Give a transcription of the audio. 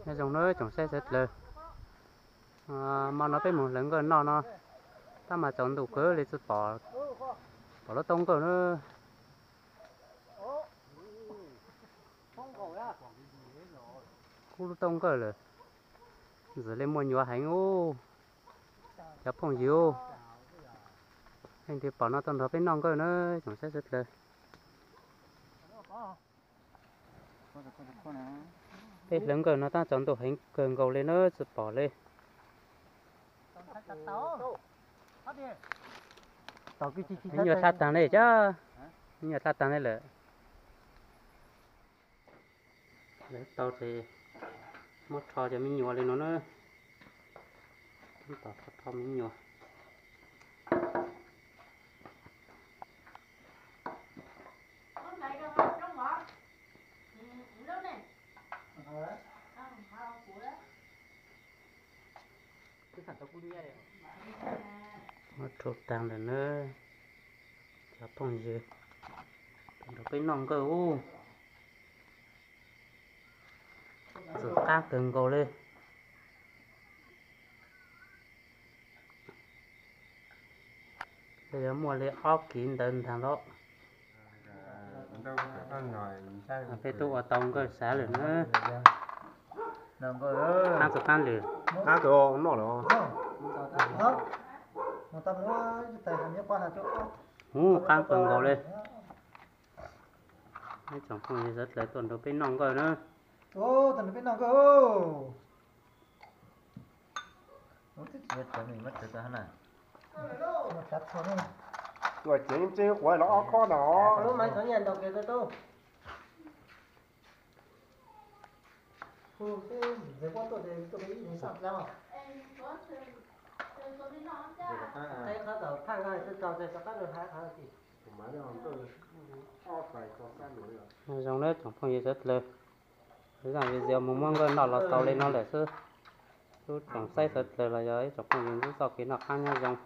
Nyob zoo nawb tsoom saib sawv dlawg. Mo no peb mus hlawv nkawj noj no, tab mas tsaus ntuj kawg li tsis pom, pom lub tauj nkawj na. Kub lub tauj nkawj lawm, ntxim li muaj nyuam heev ub. Cov phooj ywg, leej twg pom no tuaj nrog peb noj nkawj na tsoom saib sawv dlawg. Peb hlawv nkawj no tab tsaus ntuj heev kawg nkaus li na tsis pom li. Me nyuam dlha taag li cov, me nyuam dlha taag li lawm. Hlawv tau ces muab rho cov me nyuam li no na. Tab tom rho me nyuam. Muab rho taag lawm na. Cov phooj ywg, nrog peb noj nkawj ub. Ntxim qab kawg nkaus li. Peb yuav muaj li ob kiv ntawd ntaag los peb tub ua tau nkawj sav lawm na. Qaab txug qaab lwm. Huv, qaab kawg nkaus li. Ib tsoom phooj ywg sawv dlawg tuaj nrog peb noj nkawj na. Tuam ceev tseeb quav los ob khob no. Zoo nawb tsoom phooj ywg sawv dlawg, zaaj video mus muab nkawj noj los tau li no lawm xwb. Tub tsoom saib sawv dlawg los yog ib tsoom phooj ywg ntxub txoj kev noj qab nyob zoo.